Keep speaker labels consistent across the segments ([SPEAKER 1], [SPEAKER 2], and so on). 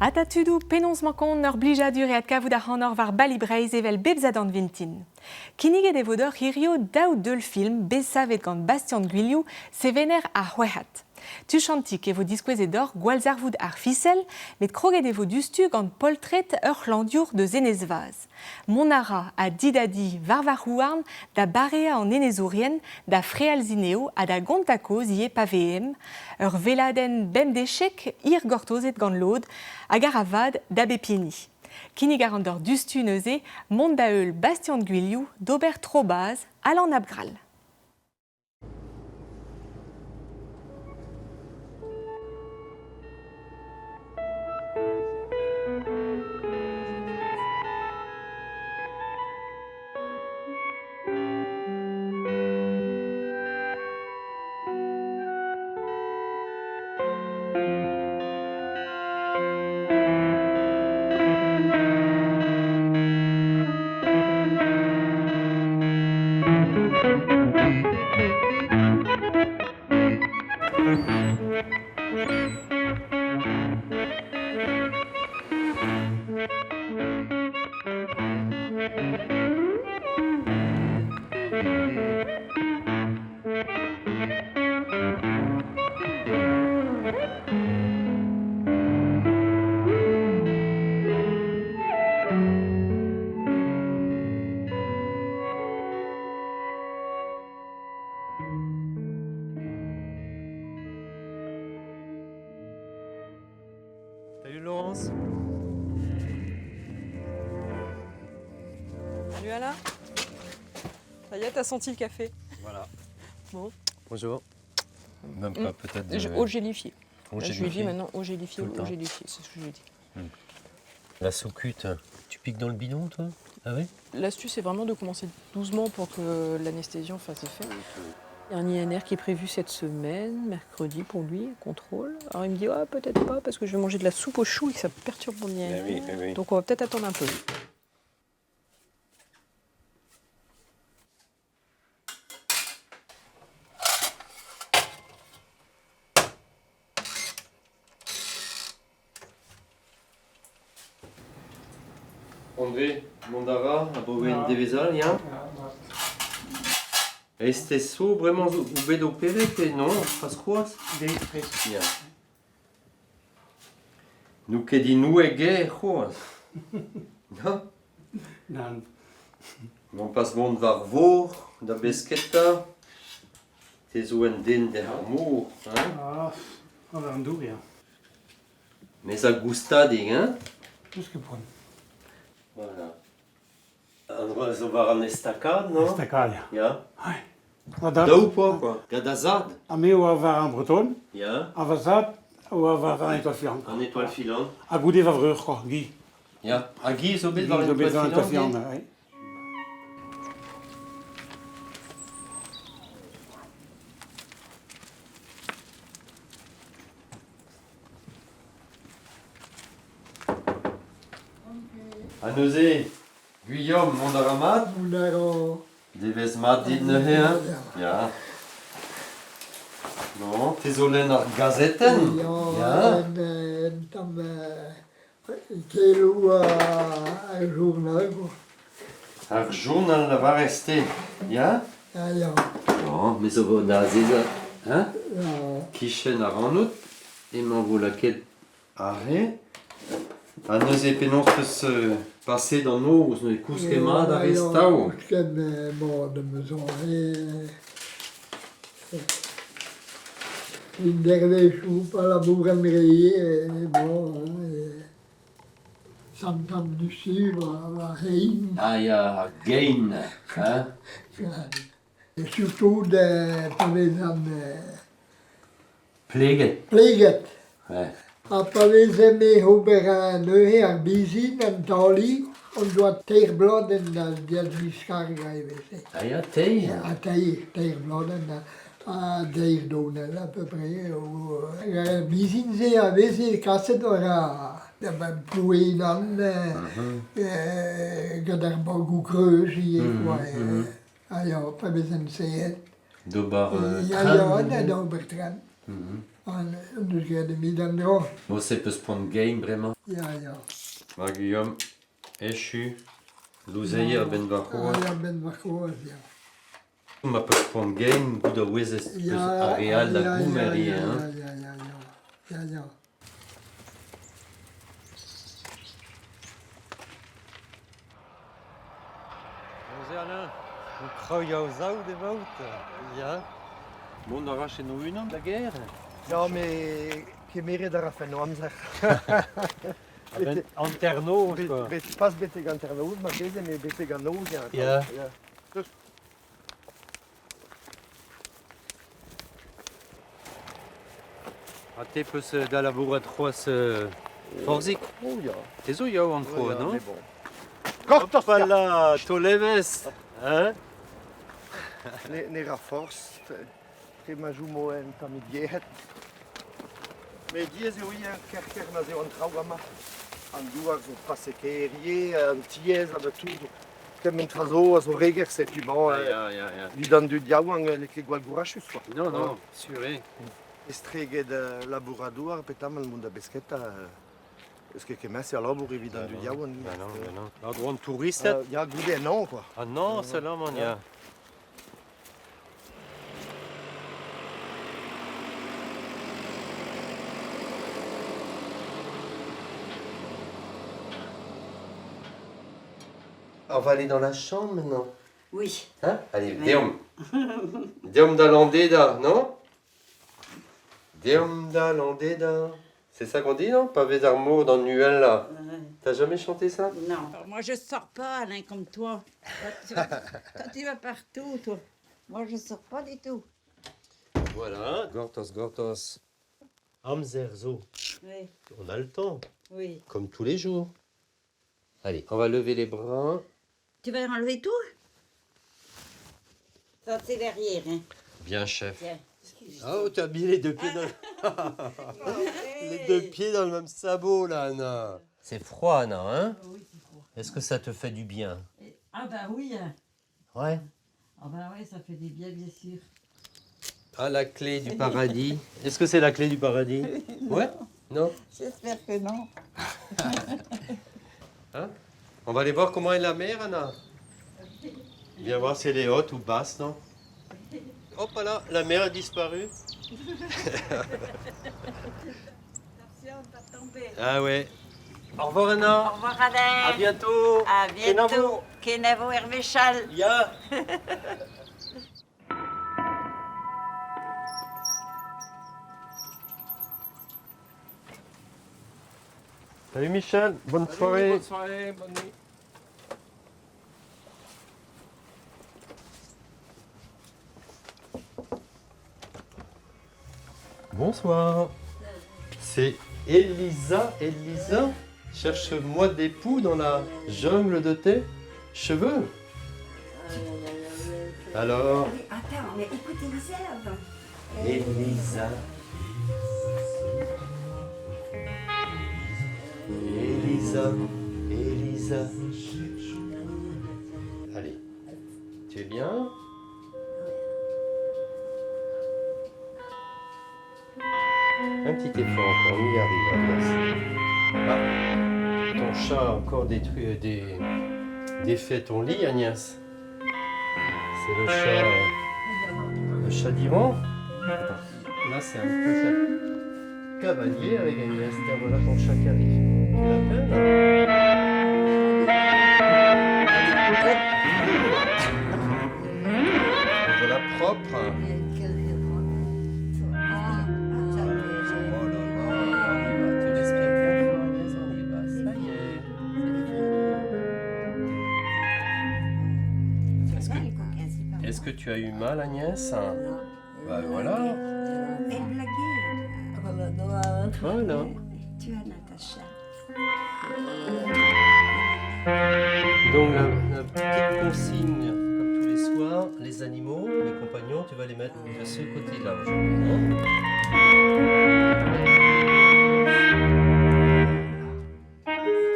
[SPEAKER 1] Ata tudoù, penaos 'mañ kont ur blijadur eo adkavout ac'hanoc'h war Bali Breizh evel bep sadorn vintin. Kinniget e vo deoc'h hirio daou deulfilm bet savet gant Bastian Gwilhoù, sevener ar C'houerc'had. Tuchantik e vo diskouezet deoc'h gwallzarvoud ar Fisel, met kroget e vo diouzhtu gant poltred ur c'hlañvdiour deus Enez-Vaz. Mont a ra a di da di war varc'h-houarn da bareañ an enezourien, da frealziñ anezho ha da gontañ kaoz ivez pa vez ur weladenn bemdeziek hirgortozet gant lod hag a ra vad da bep hini. Kinnig a ran deoc'h diouzhtu neuze mont da heul Bastian Gwilhoù d'ober tro-baz Alan Abgrall.
[SPEAKER 2] Salut Laurence.
[SPEAKER 3] Salut Alain. Ça y est, t'as senti le café.
[SPEAKER 2] Voilà.
[SPEAKER 3] Bon.
[SPEAKER 2] Bonjour. Même pas peut-être.
[SPEAKER 3] De... Eau gélifiée.
[SPEAKER 2] Eau
[SPEAKER 3] Là, je lui dis maintenant eau gélifiée,
[SPEAKER 2] Tout le
[SPEAKER 3] eau
[SPEAKER 2] temps.
[SPEAKER 3] gélifiée, c'est ce que je lui dis.
[SPEAKER 2] La sous-cute, tu piques dans le bidon toi Ah oui
[SPEAKER 3] L'astuce, c'est vraiment de commencer doucement pour que l'anesthésiant fasse effet. Il y a un INR qui est prévu cette semaine, mercredi pour lui, contrôle. Alors il me dit ah, peut-être pas parce que je vais manger de la soupe aux choux et que ça perturbe mon INR.
[SPEAKER 2] Eh oui, eh oui.
[SPEAKER 3] Donc on va peut-être attendre un peu.
[SPEAKER 2] André, mont a ra abaoe un devezh all, ya? Ez zo bremañ zo bet operet pe non, pas c'hoazh?
[SPEAKER 4] Deiz
[SPEAKER 2] Ya. N'out ket inouet ger c'hoazh? Non?
[SPEAKER 4] Nann.
[SPEAKER 2] Non pas mont war vor da besketa. Te zo un den der ar mor, hein?
[SPEAKER 4] Ah, war an dour, ya.
[SPEAKER 2] Mes a goustadig, hein?
[SPEAKER 4] N'eus ket poan.
[SPEAKER 2] Voilà. An dra zo war an estakad, non?
[SPEAKER 4] Estakad, ya.
[SPEAKER 2] Ya.
[SPEAKER 4] Ouais. Va dad.
[SPEAKER 2] Daou poa, quoi. Gant da zad.
[SPEAKER 4] Ha me oa war an breton.
[SPEAKER 2] Ya.
[SPEAKER 4] Ha va zad oa war an étoile filante.
[SPEAKER 2] An étoile filante.
[SPEAKER 4] Ha goude va vreur, quoi, Guy.
[SPEAKER 2] Ya. Ha Guy zo bet war
[SPEAKER 4] Guy zo bet war an
[SPEAKER 2] étoile
[SPEAKER 4] étoile
[SPEAKER 2] filante?
[SPEAKER 4] filante, ouais.
[SPEAKER 2] Ha neuze, Guillaume, mont a ra mat?
[SPEAKER 5] Mont a ra.
[SPEAKER 2] Devezh mat dit neuze, hein? Ya. Non, te zo lenn ar gazetenn?
[SPEAKER 5] Ya,
[SPEAKER 2] Ya.
[SPEAKER 5] un, un tamm keloù ar journal, quoi.
[SPEAKER 2] Ar journal lavarez-te, ya?
[SPEAKER 5] Ah, ya.
[SPEAKER 2] Bon, me zo vo da azezañ, hein?
[SPEAKER 5] Ya.
[SPEAKER 2] Kichen ar rannout, emañ vo lakaet aze. Ha neuze penaos 'peus paset an noz, neuze kousket mat a rez tav?
[SPEAKER 5] Kousket mat am eus aze. Un dervezhioù pa labouran re, bon, santan du-se war hein.
[SPEAKER 2] Ah ya, ar gein, hein?
[SPEAKER 5] Surtout pa vezan
[SPEAKER 2] Pleget.
[SPEAKER 5] Pleget.
[SPEAKER 2] Ouais.
[SPEAKER 5] Ha pa vezemp ober neuze ar bizhin, an taoli, hon doa teir bladenn da diskargañ evel-se.
[SPEAKER 2] Ah ya, teir?
[SPEAKER 5] Ha teir, teir bladenn ha deir donell à peu près. Ar bizhin-se a veze kaset war ar plouenan gant ar bagoù kreuz ivez quoi. Ha ya, pa vezent serret.
[SPEAKER 2] D'ober
[SPEAKER 5] Ya,
[SPEAKER 2] tren?
[SPEAKER 5] ya, d'ober tren. An deus graet evit an dra.
[SPEAKER 2] Mo-se peus poan gein bremañ.
[SPEAKER 5] Ya, ya.
[SPEAKER 2] Ma Guillaume, echu, louzeier a-benn warc'hoazh.
[SPEAKER 5] Ah, a-benn warc'hoazh, ya.
[SPEAKER 2] Ma peus poan gein, goût a ouezez peus ar re all da goumer ivez, hein.
[SPEAKER 5] Ya, ya, ya, ya, ya.
[SPEAKER 2] Bonjour Alain, vous croyez aux aout emaout Ya. Mont a rachen o-unan da gêr?
[SPEAKER 6] Ya, met kemeret a rafen o amzer.
[SPEAKER 2] A-benn hanternoz, quoi.
[SPEAKER 6] Bet, pas betek hanternoz marteze, met betek an noz, ya.
[SPEAKER 2] Ya.
[SPEAKER 6] Ya.
[SPEAKER 2] Ha te peus da labourat c'hoazh forzhik?
[SPEAKER 6] Oh ya.
[SPEAKER 2] Te zo yaouank c'hoazh,
[SPEAKER 6] Ya,
[SPEAKER 2] non?
[SPEAKER 6] mais bon. Gortoz, ya.
[SPEAKER 2] Hopala, taol evezh, hein?
[SPEAKER 6] Ne, ne ra forzh, tre ma choumo un tammig yec'hed. Met diaes eo ivez kerker ma'z eo an traoù amañ. An douar zo pase ker ivez, an tiez ha tout zo. Kement tra zo a zo reger setu bon
[SPEAKER 2] Ya, ya, ya.
[SPEAKER 6] evit an dud yaouank n'eo ket gwall gourachus quoi.
[SPEAKER 2] Non, non, sur eo.
[SPEAKER 6] Estreget labour-douar petamant mont da besketa eus ket kement-se a labour evit an dud yaouank.
[SPEAKER 2] Bah non, bah non. War-dro an touristed?
[SPEAKER 6] Ya, goude an hañv quoi.
[SPEAKER 2] Ah non, seulement, ya. On va aller dans la chambre maintenant.
[SPEAKER 7] Oui.
[SPEAKER 2] Hein? Allez,
[SPEAKER 7] Oui.
[SPEAKER 2] deomp. Deomp da Landeda, non? Deomp da Landeda. C'est ça qu'on dit, non? Pavé d'armour dans Nuel, là. T'as jamais chanté ça?
[SPEAKER 7] Non. Alors, moi, je sors pas, Alain, comme toi. Toi, tu vas partout, toi. Moi, je sors pas du tout.
[SPEAKER 2] Voilà. Gortoz, gortoz. Amzer zo.
[SPEAKER 7] Oui.
[SPEAKER 2] On a le temps.
[SPEAKER 7] Oui.
[SPEAKER 2] Comme tous les jours. Allez, on va lever les bras.
[SPEAKER 7] Tu vas enlever tout? Ça, c'est derrière, hein.
[SPEAKER 2] Bien, chef.
[SPEAKER 7] Tiens.
[SPEAKER 2] Ah, oh, t'as mis les deux pieds dans le... les deux pieds dans le même sabot, là, Anna. C'est froid, Anna, hein?
[SPEAKER 7] Oui, c'est froid.
[SPEAKER 2] Est-ce que ça te fait du bien?
[SPEAKER 7] Ah ben oui. hein.
[SPEAKER 2] Ouais.
[SPEAKER 7] Ah ben oui, ça fait du bien, bien sûr.
[SPEAKER 2] Ah, la clé du paradis. Est-ce que c'est la clé du paradis? Ouais? Non?
[SPEAKER 7] J'espère que non.
[SPEAKER 2] Hein? On va aller voir comment est la mer, Anna. Viens voir si elle est haute ou basse, non? Hop là, la mer a disparu.
[SPEAKER 7] Attention, de pas tomber.
[SPEAKER 2] Ah ouais. Au revoir, Anna.
[SPEAKER 7] Au revoir, Alain.
[SPEAKER 2] À bientôt.
[SPEAKER 7] À bientôt.
[SPEAKER 2] Kenavo.
[SPEAKER 7] Kenavo Hervé Chal.
[SPEAKER 2] Ya. Salut Michel, bonne soirée.
[SPEAKER 4] Bonne soirée, bonne nuit.
[SPEAKER 2] Bonsoir. C'est Elisa. Elisa, cherche-moi des poux dans la jungle de tes cheveux. Alors,
[SPEAKER 8] Attends, mais écoute Elisa avant.
[SPEAKER 2] Elisa. Elisa, Elisa. Allez, tu es bien? Un petit effort encore, on y arrive, Agnès. Ah, ton chat a encore détruit, défait ton lit, Agnès. C'est le chat d'Iran. Attends, là c'est un peu chat cavalier avec Agnès. Tiens, voilà ton chat qui arrive. Tu l'appelles? Allez, hop. Voilà propre. Oh là là, on y va. Tu respires bien fort, Agnès, on y va. Ça y est, c'est fini. Est-ce que tu as eu mal, Agnès? Bah voilà.
[SPEAKER 8] Elle blaguait.
[SPEAKER 2] Voilà.
[SPEAKER 8] Tu as Natacha.
[SPEAKER 2] Donc la petite consigne, comme tous les soirs, les animaux, les compagnons, tu vas les mettre de ce côté-là aujourd'hui. Hein.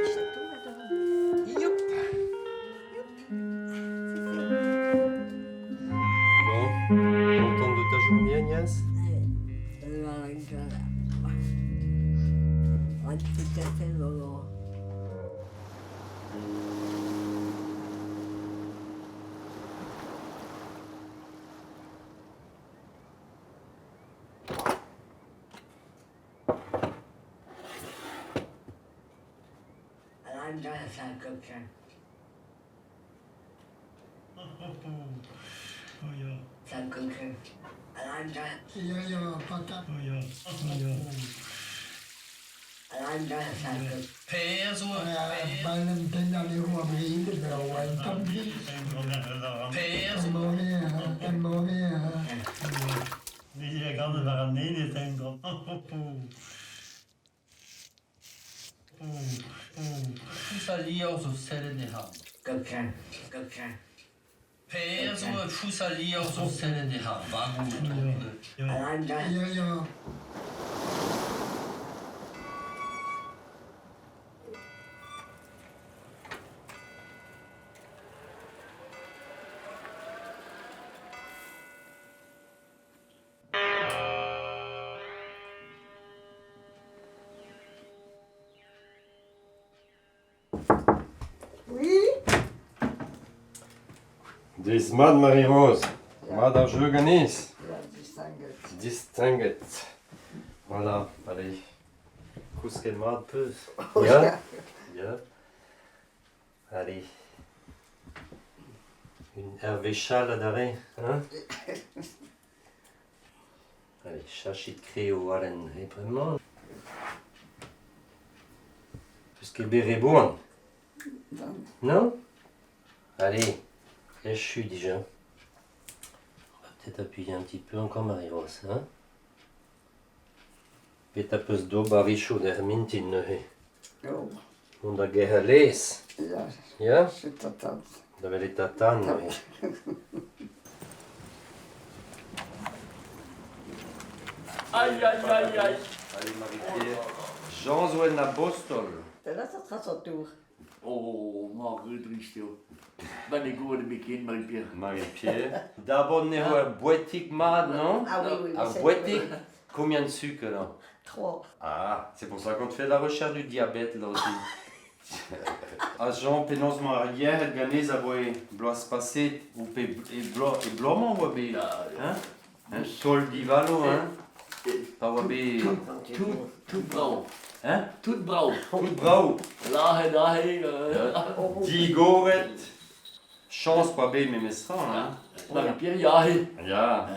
[SPEAKER 8] Chaton va dormir.
[SPEAKER 2] Youp. Bon, contente de ta journée, Agnès?
[SPEAKER 8] Alain, c'est un coquin. C'est un coquin. Alain,
[SPEAKER 5] Ya, ya, patat.
[SPEAKER 8] Alain, c'est un coquin.
[SPEAKER 9] Per zo
[SPEAKER 5] Banen den an eo a brid, ben oa un tamm brid.
[SPEAKER 9] Per zo
[SPEAKER 5] An more,
[SPEAKER 9] Fous a liorzh o sellet e c'harr.
[SPEAKER 8] Coquin, coquin.
[SPEAKER 9] Per zo fous a liorzh o sellet e c'harr. Vagoù
[SPEAKER 8] Alain,
[SPEAKER 5] Ya, ya.
[SPEAKER 8] Oui.
[SPEAKER 2] Deiz mat Marie-Rose. Mat ar jeu ganez.
[SPEAKER 8] La distinguette.
[SPEAKER 2] Distinguet. Voilà, allez. Kousket mat peus. Ya Ya. Allez. Une Hervé Chal adarre, hein Allez, chachit kre o alen e bremañ. Peus ket bet re boan Non Allez, echu déjà. On va peut-être appuyer un petit peu encore Marie-Rose, hein Bet a peus d'ober richaud er mintin neuze.
[SPEAKER 8] Oh,
[SPEAKER 2] Mont da gerc'h lez.
[SPEAKER 8] ya,
[SPEAKER 2] Ya
[SPEAKER 8] c'est tata.
[SPEAKER 2] Da welet tatan neuze.
[SPEAKER 9] Aïe, aïe, aïe, aïe.
[SPEAKER 2] Allez Marie-Pierre. Jean zo en Abostol.
[SPEAKER 8] Là, ça sera son tour.
[SPEAKER 10] Oh, Marie eo. Ban e goet beken, Marie-Pierre.
[SPEAKER 2] Marie-Pierre. D'abord n'eo ur boetik mat, non
[SPEAKER 8] Ah oui, oui, oui.
[SPEAKER 2] Ar
[SPEAKER 8] c'est-
[SPEAKER 2] boetik, combien de sucre là
[SPEAKER 8] Trois.
[SPEAKER 2] Ah, c'est pour ça qu'on te fait la recherche du diabète là aussi. A Jean penaos mañ ar yec'hed ganez a voe bloaz paset ou pe e blo e blomañ oa bet hein Un tol divalo hein Pa oa bet
[SPEAKER 10] Tout, tout brao.
[SPEAKER 2] Hein
[SPEAKER 10] Tout brao.
[SPEAKER 2] Tout brao.
[SPEAKER 10] Lahe, lahe.
[SPEAKER 2] Digoret. Chañs oa bet memestra hein
[SPEAKER 10] Marie-Pierre, yahe.
[SPEAKER 2] Ya,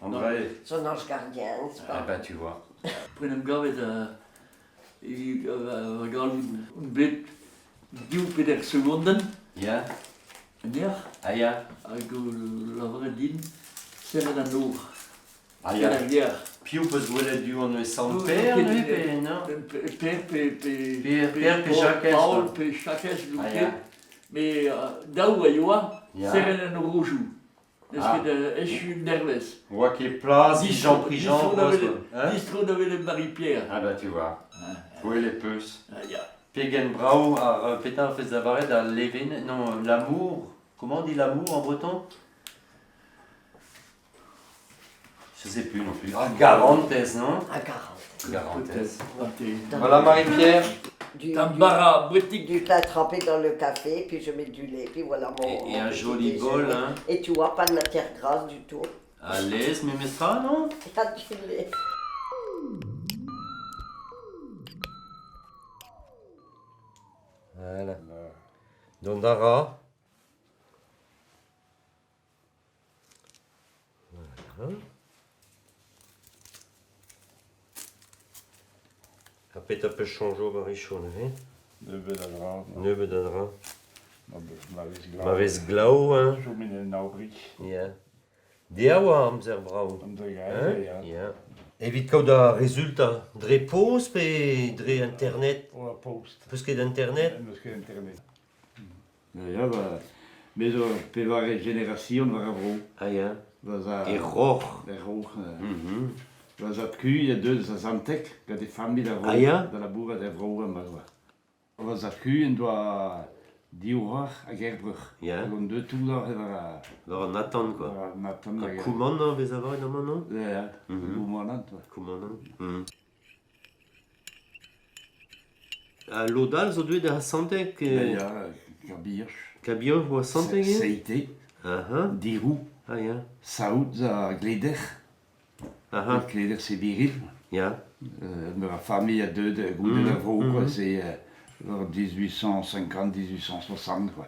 [SPEAKER 2] en vrai.
[SPEAKER 8] Son ange gardien, n'est-ce
[SPEAKER 2] Ah
[SPEAKER 8] pas
[SPEAKER 2] bah tu vois.
[SPEAKER 10] Pren em gavet evit gallout bet div peder segondenn.
[SPEAKER 2] Ya.
[SPEAKER 10] En ec'h.
[SPEAKER 2] Ah ya.
[SPEAKER 10] Hag o lavaret din, serret an nor.
[SPEAKER 2] Ah ya.
[SPEAKER 10] Serret ar ger.
[SPEAKER 2] Piv peus gwelet du an eus Sant Per neuze pe non
[SPEAKER 10] Per pe pe
[SPEAKER 2] Per, Per pe Jakez,
[SPEAKER 10] Paol
[SPEAKER 2] quoi.
[SPEAKER 10] pe Jakez
[SPEAKER 2] Ah,
[SPEAKER 10] ket.
[SPEAKER 2] ya.
[SPEAKER 10] Me daou a yoa,
[SPEAKER 2] Ya.
[SPEAKER 10] serret an orojou. N'eus
[SPEAKER 2] Ah.
[SPEAKER 10] ket echu nervez.
[SPEAKER 2] Oa ket plas, Jean Prigent, hein
[SPEAKER 10] Distro da welet Marie-Pierre.
[SPEAKER 2] Ah bah tu vois. Gwelet peus.
[SPEAKER 10] Ah, ya.
[SPEAKER 2] Pegen brao ar petra fez lavaret ar leven, non, l'amour, comment on dit l'amour en breton Je sais plus non plus. Ah, Garantez, non
[SPEAKER 8] À 40.
[SPEAKER 2] Garantez.
[SPEAKER 10] Peut-être.
[SPEAKER 2] Voilà Marie-Pierre.
[SPEAKER 8] Du,
[SPEAKER 10] Tamm
[SPEAKER 8] du,
[SPEAKER 10] bara bretik.
[SPEAKER 8] du pain trempé dans le café, puis je mets du lait, puis voilà mon.
[SPEAKER 2] Et, et
[SPEAKER 8] mon
[SPEAKER 2] un
[SPEAKER 8] petit
[SPEAKER 2] joli
[SPEAKER 8] déjeuner.
[SPEAKER 2] bol, hein.
[SPEAKER 8] Et tu vois, pas de matière grasse du tout.
[SPEAKER 2] À l'aise, memestra, non
[SPEAKER 8] Il y a du lait.
[SPEAKER 2] Voilà. Dont a ra. Voilà. Ha petra peus soñjo war richaud neuze
[SPEAKER 4] Nebeut a dra.
[SPEAKER 2] Nebeut a dra.
[SPEAKER 4] Ma vez glav.
[SPEAKER 2] Ma vez glav, hein
[SPEAKER 4] Chom en aorik.
[SPEAKER 2] Ya. Dea oa amzer brav.
[SPEAKER 4] Amzer
[SPEAKER 2] Hein
[SPEAKER 4] gaer, ya.
[SPEAKER 2] Ya. Evit kaout ar rezultat, dre post pe dre internet
[SPEAKER 4] Oa post.
[SPEAKER 2] Peus ket internet
[SPEAKER 4] N'eus ket internet.
[SPEAKER 11] Ya, ba, me zo pevare generazion war ar vro.
[SPEAKER 2] Ah ya.
[SPEAKER 11] Va za...
[SPEAKER 2] E roc'h.
[SPEAKER 11] E roc'h.
[SPEAKER 2] Mhm.
[SPEAKER 11] Va za ku ya deus a Zantek, gant e familh da vro.
[SPEAKER 2] Ah ya
[SPEAKER 11] Da labourat er vro am oa. Va za ku en doa div roc'h hag erbrug.
[SPEAKER 2] Ya.
[SPEAKER 11] Hag on deus tout ar war a...
[SPEAKER 2] War an atan, quoi.
[SPEAKER 11] War an atan.
[SPEAKER 2] Ha
[SPEAKER 11] hag-
[SPEAKER 2] koumanant vez avaret amañ, non
[SPEAKER 11] Ya, ya.
[SPEAKER 2] Mhm.
[SPEAKER 11] Koumanant, wa.
[SPEAKER 2] Koumanant. Mhm. Ha lod all zo deuet da Santeg
[SPEAKER 11] Ben ya, Kabirch.
[SPEAKER 2] Kabirch oa Santeg eo?
[SPEAKER 11] Seite.
[SPEAKER 2] Aha.
[SPEAKER 11] Dirou.
[SPEAKER 2] Ah ya.
[SPEAKER 11] Saout ha Gleder.
[SPEAKER 2] Aha.
[SPEAKER 11] Gleder c'est Viril.
[SPEAKER 2] Ya.
[SPEAKER 11] Meur a familh a deu goude da vro, quoi. C'est vers 1850, 1860, quoi.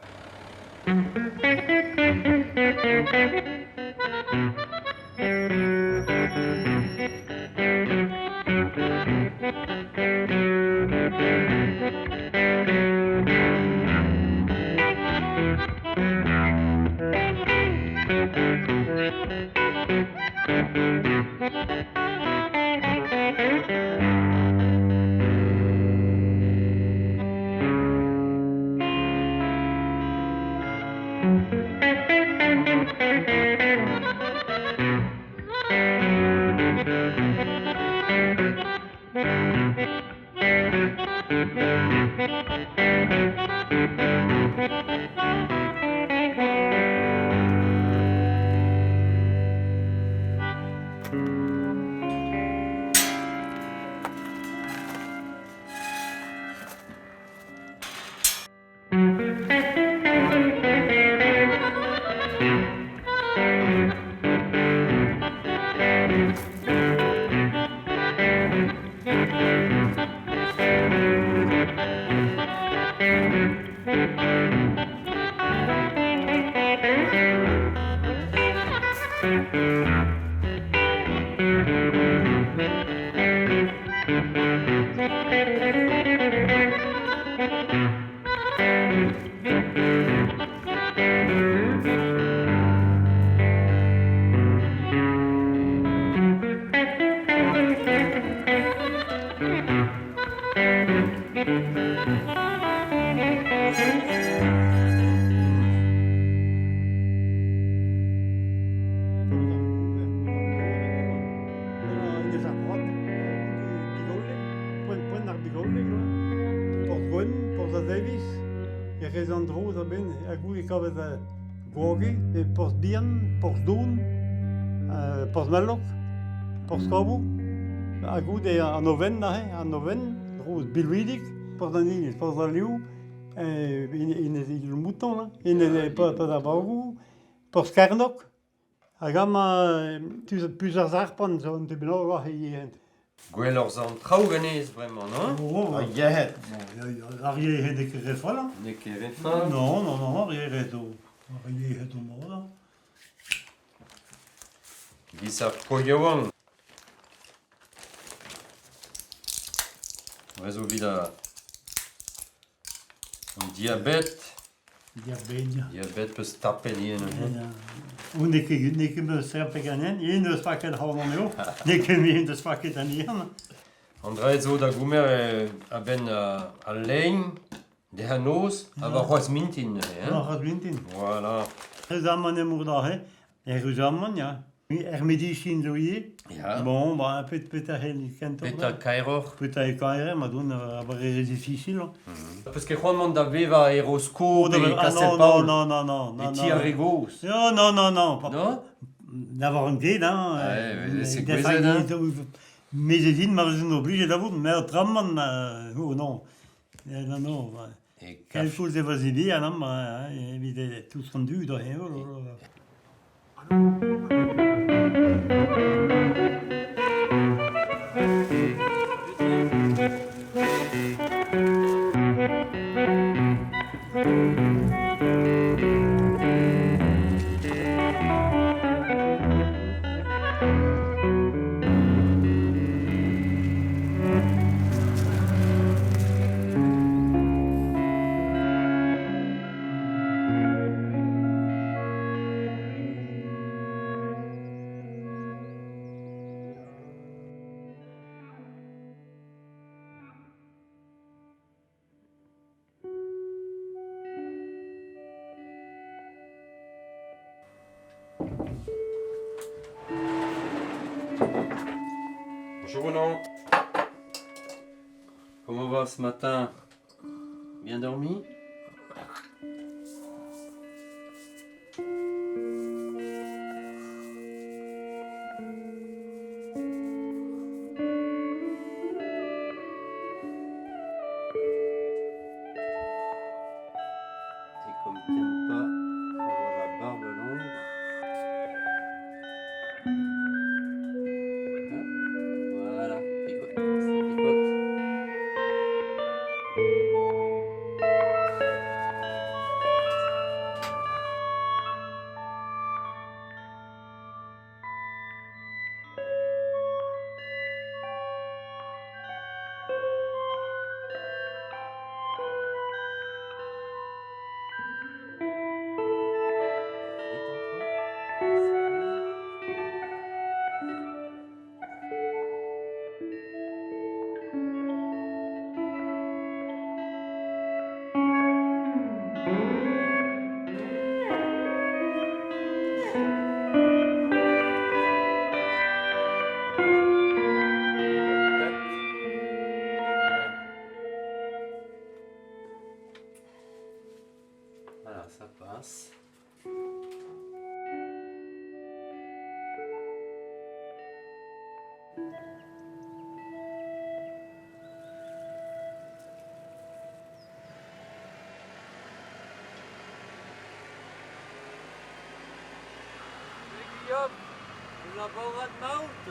[SPEAKER 12] E rez an dro da benn ha goude kavet Gwague, e Porzh Bihan, Porzh Don, Porzh Mallog, Porzh Kabou, ha goude an Oven neuze, an Oven, roz Bilvidik, Porzh an Iliz, Porzh al Liv, Enez Mouton, là, Enez Porzh ar Bagoù, Porzh Karnok, hag amañ pus ar sarpant zo un tamm war he
[SPEAKER 2] Gwelloc'h an traoù ganez bremañ, non?
[SPEAKER 12] Oh,
[SPEAKER 2] Ar yec'hed.
[SPEAKER 12] Ar yec'hed n'eo ket re fall.
[SPEAKER 2] N'eo ket re fall.
[SPEAKER 12] Non, non, non, ar yec'hed zo. Ar yec'hed zo mat.
[SPEAKER 2] Giz ar po yaouank. Re zo evit an diabet.
[SPEAKER 12] Diabet.
[SPEAKER 2] Diabet peus tapet ivez neuze.
[SPEAKER 12] Oh, n'eo ket n'eo ket meus tapet ganen, int eus paket ac'hanon eo. N'eo ket me en deus paket anezhan.
[SPEAKER 2] An dra zo da gomer a-benn al lein, dezhañ noz, ha warc'hoazh mintin neuze. Hein?
[SPEAKER 12] Warc'hoazh mintin.
[SPEAKER 2] Voilà.
[SPEAKER 12] Eus amañ emaout aze, er amañ, ya. Er medisin zo ivez.
[SPEAKER 2] Ya.
[SPEAKER 12] Bon, bah, pet petra c'hell kentoc'h.
[SPEAKER 2] Petra kaeroc'h.
[SPEAKER 12] Petra eo kaeroc'h, ma don a difficile.
[SPEAKER 2] Peus ket c'hoant mont da vevañ e Rosko pe e
[SPEAKER 12] ah,
[SPEAKER 2] Kastell-Paol?
[SPEAKER 12] Non, non, non, non.
[SPEAKER 2] E ti ar re gozh?
[SPEAKER 12] Non, non, non, non.
[SPEAKER 2] Non?
[SPEAKER 12] N'avoir ket, hein.
[SPEAKER 2] Ouais, c'est gouezet, hein.
[SPEAKER 12] Mais ez int ma vezent obligé da vout, mais autrement, oh non. Non, non.
[SPEAKER 2] E
[SPEAKER 12] Kelkoulz e vez bihan amañ, evit tout an dud,
[SPEAKER 2] Bonjour Roland. Comment va ce matin? Bien dormi? Agnès.
[SPEAKER 9] Guillaume, labourat maout.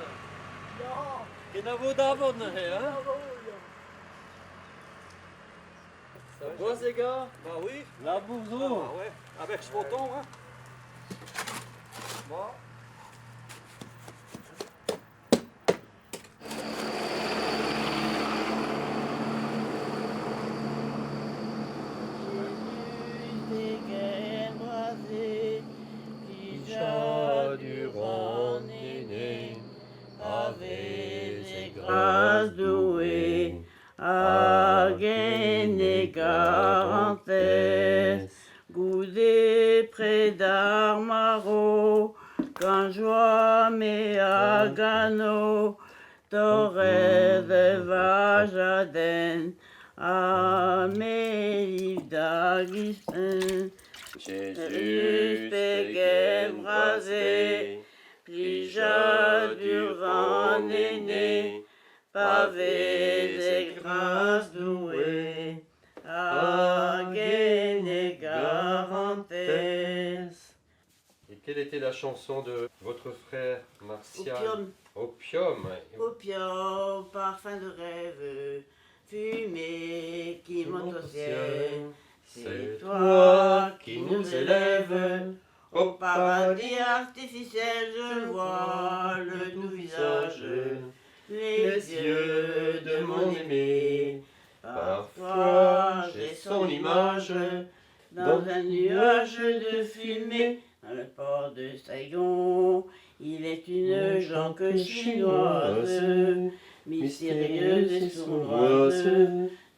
[SPEAKER 9] Ya. Kenavo davon neuze, hein? Ça bosse les gars?
[SPEAKER 13] Bah oui.
[SPEAKER 9] Labour zo.
[SPEAKER 13] Ah bah ouais, avec ce temps, hein. Bon.
[SPEAKER 7] Grâce douée, hag en e garantez, goude pred ar maro, gant joa me a gano, torret e vajadenn, ha me liv da gristen.
[SPEAKER 2] Jezuz
[SPEAKER 7] pegen bras eo, plijadur an ene, pa vez e gras Doue, hag en e garantez.
[SPEAKER 2] Et quelle était la chanson de votre frère Martial?
[SPEAKER 7] Opium.
[SPEAKER 2] Opium.
[SPEAKER 7] Opium, parfum de rêve, fumée qui monte au ciel. C'est toi qui nous élève au paradis artificiel. Je vois le doux visage, les yeux de mon aimé. Parfois j'ai son image dans un nuage de fumée. Dans le port de Saigon, il est une jonque chinoise, mystérieuse et sournoise,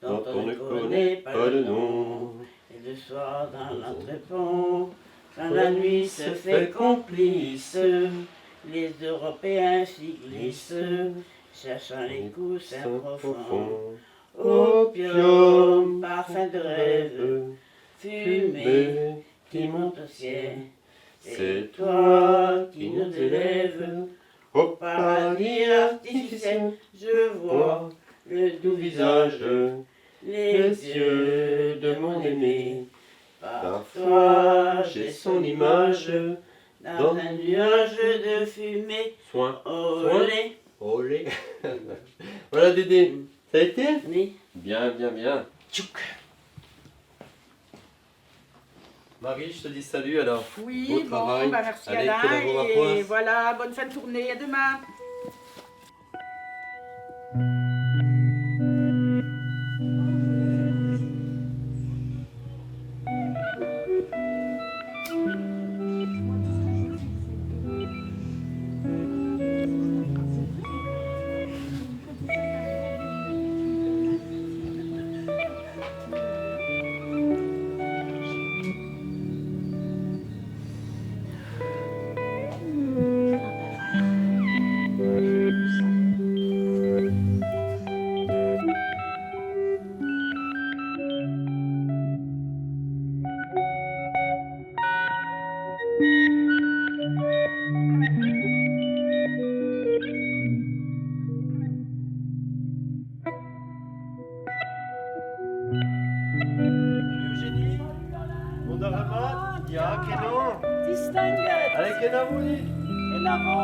[SPEAKER 7] dont on ne connaît pas le nom. Et le soir dans l'entrepont, quand la nuit se fait complice, les Européens s'y glissent, cherchant les coussins profonds. Opium, parfum de rêve, fumée qui monte au ciel. C'est toi qui nous élève au paradis artificiel. Je vois le doux visage, les yeux de mon aimé. Parfois j'ai son image dans un nuage de fumée.
[SPEAKER 2] Soin.
[SPEAKER 7] Olé.
[SPEAKER 2] Olé. Voilà Dédé, ça a été?
[SPEAKER 7] Oui.
[SPEAKER 2] Bien, bien, bien. Tchouk. Marie, je te dis salut alors.
[SPEAKER 14] Oui,
[SPEAKER 2] Beau
[SPEAKER 14] bon,
[SPEAKER 2] travail.
[SPEAKER 14] bah merci
[SPEAKER 2] Allez,
[SPEAKER 14] Alain.
[SPEAKER 2] kenavo
[SPEAKER 14] Et
[SPEAKER 2] warc'hoazh.
[SPEAKER 14] voilà, bonne fin de tournée, à demain.
[SPEAKER 2] Salut Eugénie. Mont a ra mat. Ya, kenañ.
[SPEAKER 14] Distinguet.
[SPEAKER 2] Allez, kenavo dit.
[SPEAKER 14] Kenavo.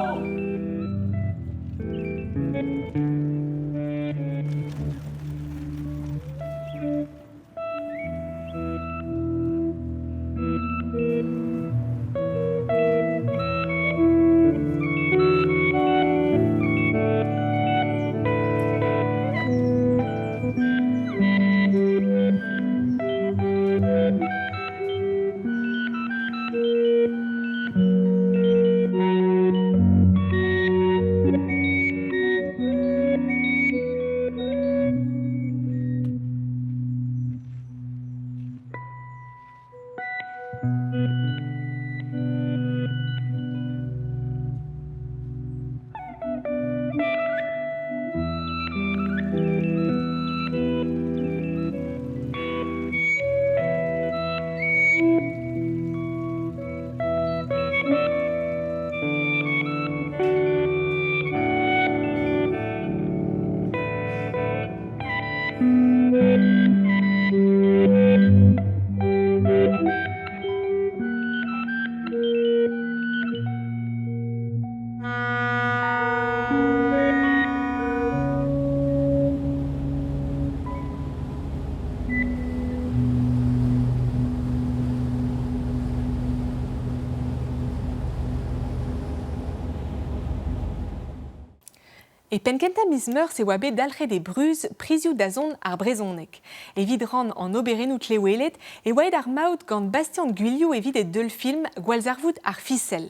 [SPEAKER 1] E penn-kentañ miz Meurzh e oa bet dalc'het e Bruz prizioù dazont ar brezhoneg. Evit rann an oberennoù klewelet e oa aet ar maout gant Bastian Gwilhoù evit e deulfilm Gwallzarvoud ar Fisel.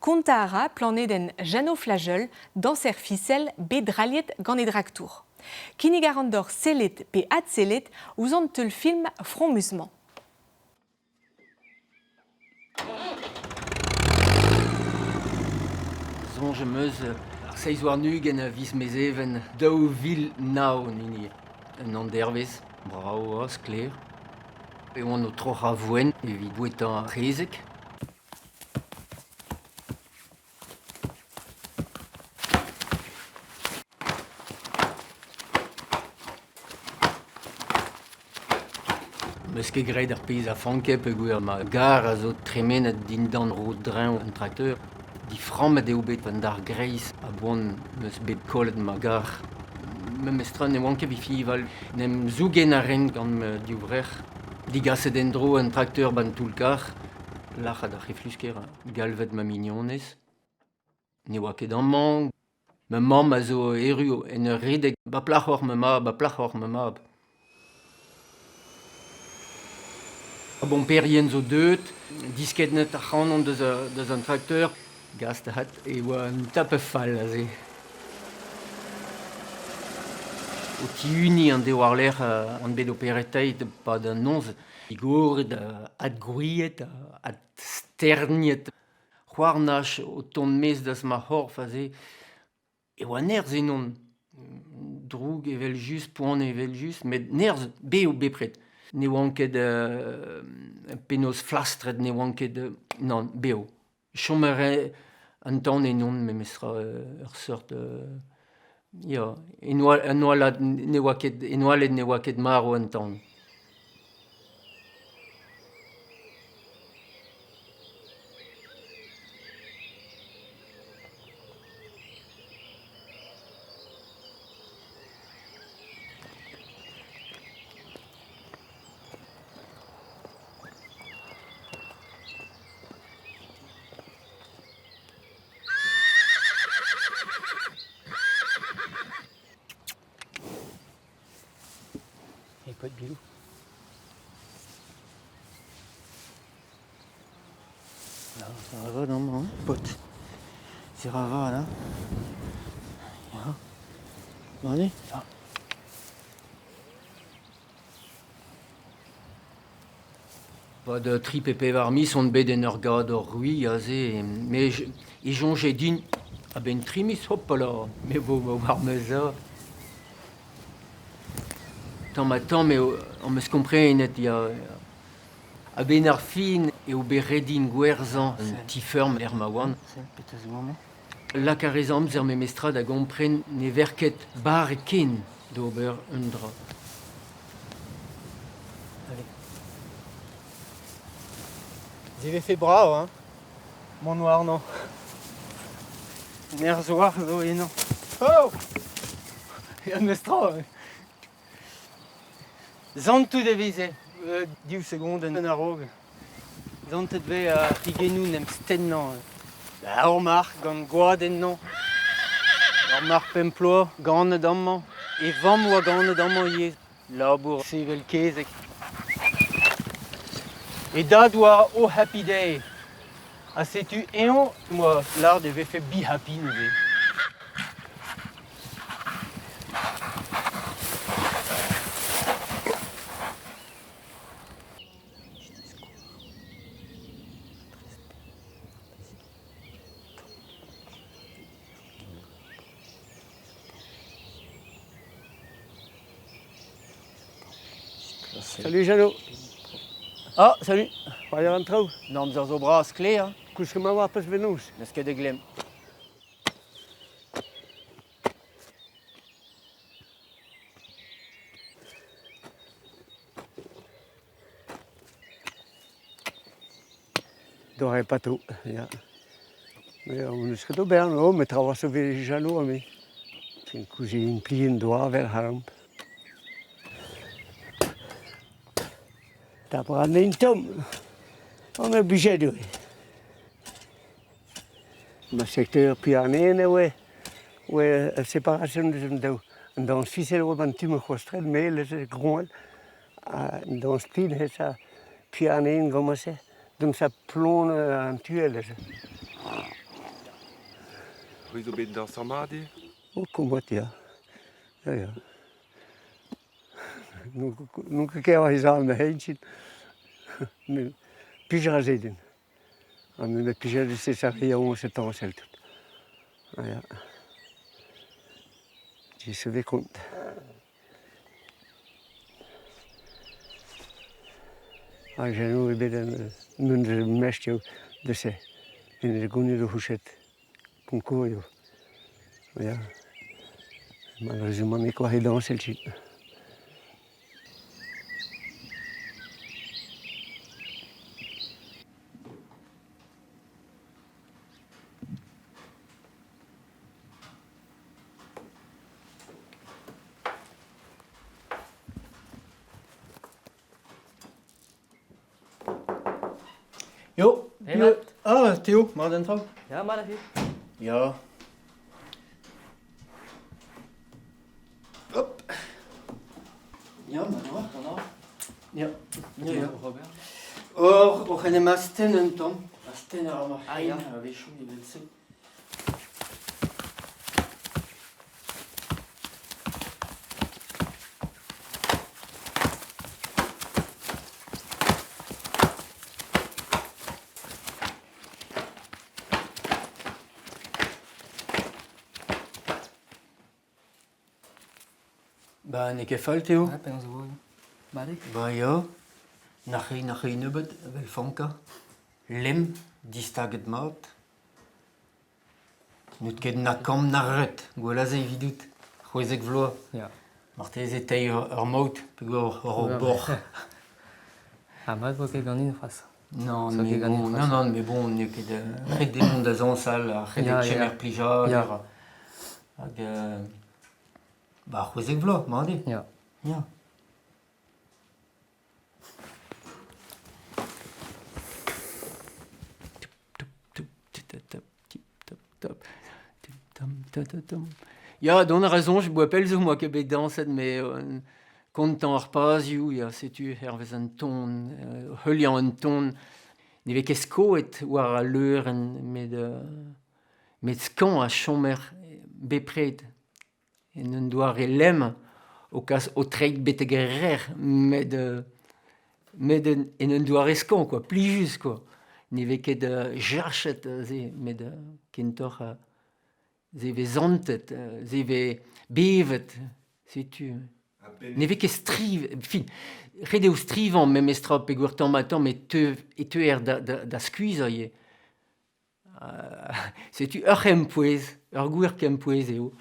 [SPEAKER 1] Kontañ a ra planedenn Jeannot Flageul, dañser fisel, bet drailhet gant e draktour. Kinnig a ran deoc'h sellet pe adsellet ouzh an teulfilm fromus-mañ.
[SPEAKER 15] Soñj am eus ar 27 a viz Mezheven 2009 an hini. Un endervezh brav ha sklaer. E oan o troc'hañ voenn evit bouetañ ar c'hezeg. 'Meus ket graet ar pezh a fanke peogwir ma gar a zo tremenet dindan rod-dreñv an trakteur. Diframmet eo bet an dargreiz a-boan 'meus bet kollet ma gar. Memestra ne oan ket evit fiñval. En em zougen a rin gant ma divrec'h. Digaset en-dro an trakteur 'ba'n toull-karr. Lac'hat ar c'heflusker galvet ma mignonez. Ne oa ket amañ. Ma mamm a zo erru en ur redek ba plac'hoc'h ma mab, ba plac'hoc'h ma mab. Ar bomperien zo deuet, diskennet ac'hanon deus, deus an trakteur. Gast ahat e oa un tape fall aze. O tihuniñ an deiz war-lerc'h on bet operetaet 'pad an noz. Digoret, adgwriet, adsterniet. C'houarnaj o tont maez deus ma c'horf aze e oa nerzh ennon. Droug evel-just, poan evel-just, met nerzh bev bepred. Ne oan ket penaos flastret, ne oan ket nann, bev. Chom a rae an tan ennon memestra ur seurt ya, en oalad ne oa ket en oaled ne oa ket marv an tan.
[SPEAKER 9] Et pas de bilou. Là, ça va non, non, pote. C'est rava là. Ya. Allez, ça.
[SPEAKER 15] Pad tri pe pevar miz on bet en ur gador ruilh aze, met e soñje din a-benn tri miz, hopala, me vo war ma za. Tamm-ha-tamm eo am eus komprenet ya. A-benn ar fin eo bet ret din gwerzhañ un ti-feurm lec'h ma oan. Lak a rez amzer memestra da gompren ne ver ket barrek ken d'ober un dra.
[SPEAKER 9] Allez. Se vefe brav, hein, mont warnañ. Nerzh-war zo eno. Oh Ya, mestra. Santout e veze div segondenn a-raok. Santet 'vez ar c'higennoù 'n em stennañ. Ur marc'h gant gwad ennañ. Ur marc'h pemp ploaz ganet amañ. E vamm oa ganet amañ ivez. Labour sevel kezeg. E dad oa Oh Happy Day. Ha setu eñ 'moa lâret e vefe Be Happy neuze.
[SPEAKER 16] Salut Jeannot.
[SPEAKER 9] Ah, salut.
[SPEAKER 16] C'hoari an traoù.
[SPEAKER 9] An amzer zo bras sklaer. Hein.
[SPEAKER 16] Kousket ma oa peus benoz.
[SPEAKER 9] N'eus ket da glemm.
[SPEAKER 16] Doare pato, ya. Mais on eus ket ober, no, met trawalc'h zo bet jaloux me. Kouzhin plien doa 'vel c'haromp. Da branañ tomm, on oblijet eo. Ma secteur Pyrénées oe. Oa separasion deus an daou. An dañs fisel oa ban tu ma c'hoastred, me leze groñwel. Ha an dañs plin hezh a pianeen gant-se. Donc ça plon an tu leze.
[SPEAKER 17] C'hwi zo bet dañser mat ivez?
[SPEAKER 16] O kombat ya. Ya ya. N'on ket ket war he zal ma hent Met plij a ra se din. Ha me plijet se ar re yaouank se tañsel tout. Ah ya. Se vez kont. Ha jeno eo bet un mestr eo de se. En e gounid o c'houchet. Konkour eo. Ya. Malheureusement n'eo ket war e dañsel
[SPEAKER 9] Jo,
[SPEAKER 18] Emat.
[SPEAKER 9] Ah, Théo, mat an traoù?
[SPEAKER 18] Ya, mat a
[SPEAKER 9] Ya. Hop. Ya, mat oa, mat oa. Ya, ya, ya.
[SPEAKER 18] Robert.
[SPEAKER 9] Or, oc'h en em astenn un tamm. Astenn a ra ma
[SPEAKER 18] Ah,
[SPEAKER 9] c'hein
[SPEAKER 18] ya.
[SPEAKER 9] a-wechoù evel-se. Ba, n'eo ket fall, Théo.
[SPEAKER 18] Ah, penaos e vo? Mat eo?
[SPEAKER 9] Ba ya, nac'h nac'h nebeut, evel fankañ. Lemm, distaget mat. N'out ket na kamm na ret, gwell aze evidout, 16 vloaz.
[SPEAKER 18] Ya.
[SPEAKER 9] Marteze teir ur maout peogwir oc'h ur boc'h.
[SPEAKER 18] Ha mat 'vo ket ganin c'hoazh.
[SPEAKER 9] Non,
[SPEAKER 18] Zo
[SPEAKER 9] mais
[SPEAKER 18] ket ganin
[SPEAKER 9] bon,
[SPEAKER 18] c'hoazh.
[SPEAKER 9] non, non, mais bon, n'eo ket ret eo mont da zañsal, ha ret eo
[SPEAKER 18] Ya, ya.
[SPEAKER 9] kemer plijadur.
[SPEAKER 18] Ya.
[SPEAKER 9] Hag ba 16 vloaz, mat eo.
[SPEAKER 18] Ya.
[SPEAKER 9] Ya. Ya, dont a ra soñj, boa pell zo 'moa ket bet dañset, met kontañ ar pazioù, ya, setu hervez an ton, heuliañ an ton. Ne vez ket skoet war al leurenn, met skañv a chomer bepred. En un doare lemm o kas ho treid betek er rec'h, met en un doare skañv quoi, plijus quoi. Ne vez ket jachet se, met kentoc'h se vez santet, se vez bevet, setu. Ne vez ket striv, fin, ret eo strivañ memestra peogwir tamm-ha-tamm e teuer da skuizhañ ivez. Setu ur c'hempouez, ur gwir kempouez eo.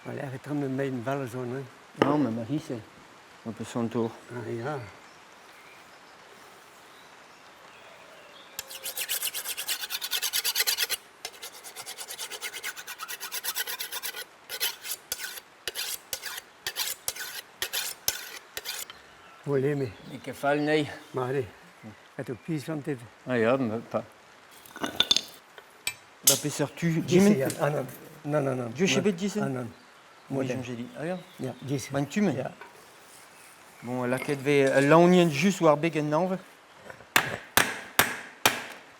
[SPEAKER 16] War-lerc'h e tremen mein Valzon hein.
[SPEAKER 9] Non, mais ma c'est un peu son tour.
[SPEAKER 16] Ah ya. Voilà, me.
[SPEAKER 9] N'eo ket fall anezhi.
[SPEAKER 16] Mat eo. Atao pizh gantet.
[SPEAKER 9] Ah ya, mais pas. Da peseurt tu
[SPEAKER 16] Disse, ya. Ah non. Non, non, non.
[SPEAKER 9] Dieu bet disse
[SPEAKER 16] Ah non.
[SPEAKER 9] Modem. J'ai dit. Ah ya.
[SPEAKER 16] Ya, disse.
[SPEAKER 9] Ban tu
[SPEAKER 16] Ya.
[SPEAKER 9] Bon, lakaet vez ul laonienn just war beg an anv.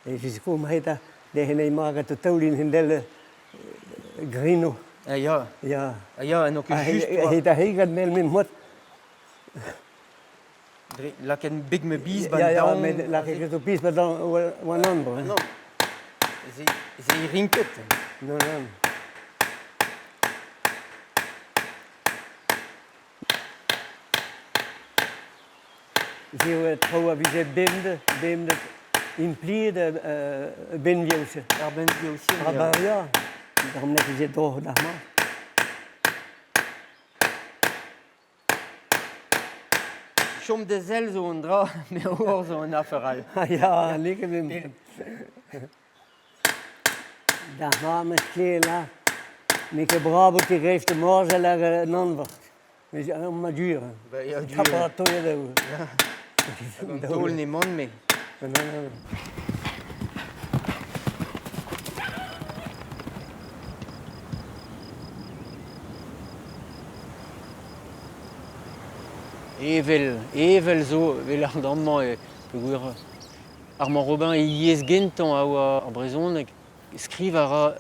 [SPEAKER 16] E fisko maeta de henei maga to taulin hendel grino.
[SPEAKER 9] Ah ya.
[SPEAKER 16] Ya.
[SPEAKER 9] Ah ya, n'o ket just.
[SPEAKER 16] He da hegat mel min mot.
[SPEAKER 9] Dre lakaet beg ma biz ban
[SPEAKER 16] Ya, ya,
[SPEAKER 9] daon.
[SPEAKER 16] met lakaet ket biz ban wan an.
[SPEAKER 9] Non. Ze rinket.
[SPEAKER 16] Non, non. Se eo traoù a vije bemdez, bemdez impliet benvioù-se.
[SPEAKER 9] Ar benvioù-se,
[SPEAKER 16] Ah bah ya, d'ar mlec'h vije droch d'ar mat.
[SPEAKER 9] Chom da sell zo un dra, met ober zo un afer all.
[SPEAKER 16] Ah ya, n'eo ket Da mamm eus Klena, n'eo ket brav o tigresk morzhel hag an anvor. Mais ma dur.
[SPEAKER 9] Ba ya, dur.
[SPEAKER 16] Tapañ taol eo.
[SPEAKER 9] Hag an taol n'emaon-me.
[SPEAKER 16] Non, non, non.
[SPEAKER 15] Evel, evel zo, evel ar amañ e peogwir Armand Robin e yezh gentañ a oa ar brezhoneg. Skrivañ a ra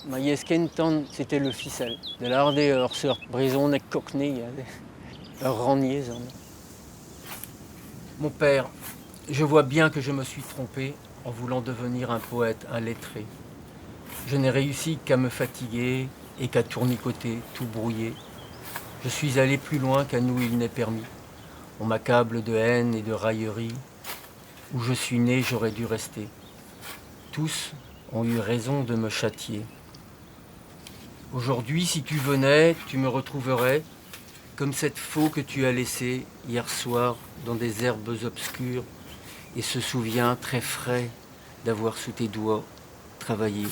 [SPEAKER 15] ma yezh kentañ, c'était le ficelle. Da lâret eo ur seurt brezhoneg cockney, ur rannyezh amañ. Mon père, je vois bien que je me suis trompé en voulant devenir un poète, un lettré. Je n'ai réussi qu'à me fatiguer et qu'à tournicoter, tout brouillé. Je suis allé plus loin qu'à nous il n'est permis. On m'accable de haine et de raillerie. Où je suis né, j'aurais dû rester. Tous ont eu raison de me châtier. Aujourd'hui, si tu venais, tu me retrouverais comme cette faux que tu as laissée hier soir dans des herbes obscures et se souvient très frais d'avoir sous tes doigts travaillé.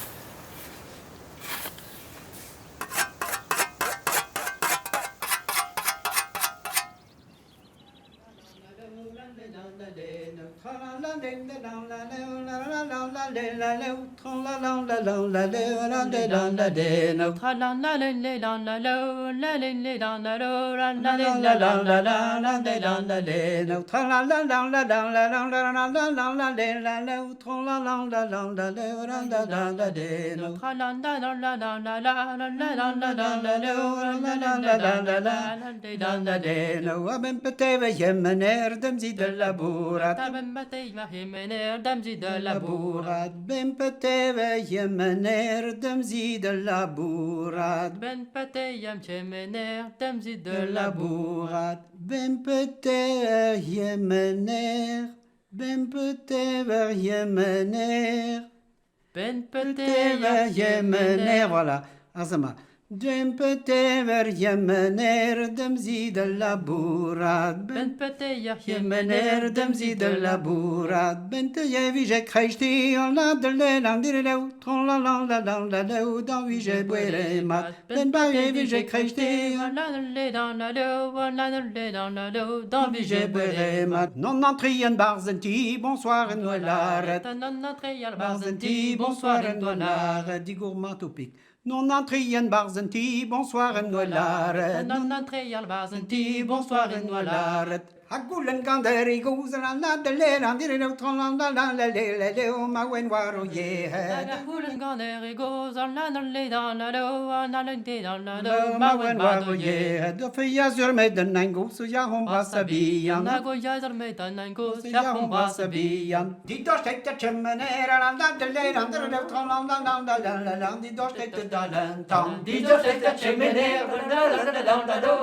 [SPEAKER 16] Voilà. Azama. Ben petever jemener dem zi de labourat Ben
[SPEAKER 18] petever
[SPEAKER 16] jemener dem zi de labourat Ben te je kreisti on la de le lan dire le tron la la la la la le dans vi je boire mat Ben ba vi je kreisti
[SPEAKER 18] on la le dans la le on la le dans la le dans vi
[SPEAKER 16] je boire mat Non entrien barzenti bonsoir en noelaret
[SPEAKER 18] Non entrien
[SPEAKER 16] barzenti bonsoir en noelaret Di gourmand au pic Non entrien barzenti, bonsoir en noelaret.
[SPEAKER 18] Non entrien barzenti, bonsoir en noelaret.
[SPEAKER 16] Ha goulenn gant er e goz la la de le la dire le tron la la la la le le le o ma wen war o yehed.
[SPEAKER 18] Ha goulenn gant er e goz la la le la la la la la de la la
[SPEAKER 16] la ma wen war o yehed. O fe ya zur met an engo so ya hon brasa bihan.
[SPEAKER 18] Na go ya zur met an engo so ya hon brasa
[SPEAKER 16] bihan. Di dost et a chemenera la la de le la de le tron la la la la la la la di dost et da lentan.
[SPEAKER 18] Di dost et a chemenera la la la la la la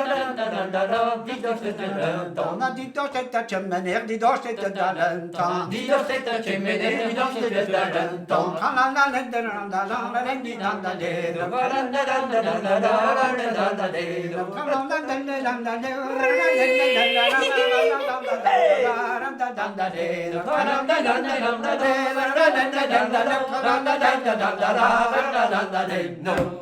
[SPEAKER 18] la la la la di dost et da
[SPEAKER 16] Dan di dost et a chemener, di dost et da lentan.
[SPEAKER 18] Di dost et a chemener, di dost et da lentan.
[SPEAKER 16] La la la la la la la la la di da da le la la la la la la la la la da da le la la la la la la la la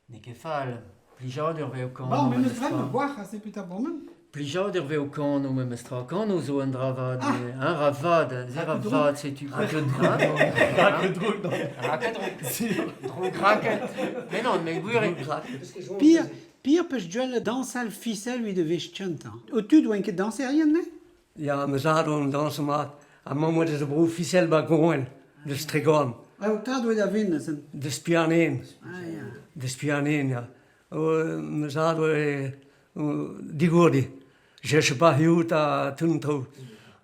[SPEAKER 15] N'eo ket fall. Plijadur vez o kanañ
[SPEAKER 5] Bon, mais
[SPEAKER 15] memestra.
[SPEAKER 5] meus gwac'h a se putain bon
[SPEAKER 15] Plijadur vez o kanañ memestra. Kanañ zo un dra vat. Un ra vat, se ra vat, setu.
[SPEAKER 6] Raket drouk, non.
[SPEAKER 15] Raket drouk. Drouk raket. Mais non, mais gwir eo.
[SPEAKER 16] Pire, pire peus duel dansal ficelle ui de vech tchantañ. O tud oan ket danserien, ne?
[SPEAKER 19] Ja, ma zad on danser mat. Ha mamm oa deus bro ficelle ba Groen, deus Tregorn.
[SPEAKER 16] Ah, o tad oa da ven, neuzen.
[SPEAKER 19] Deus Pianeen.
[SPEAKER 16] Ah, ya.
[SPEAKER 19] Deus Pianeen, ya. O, ma zad oa digourdi. Je pas hiout ha tout an traoù.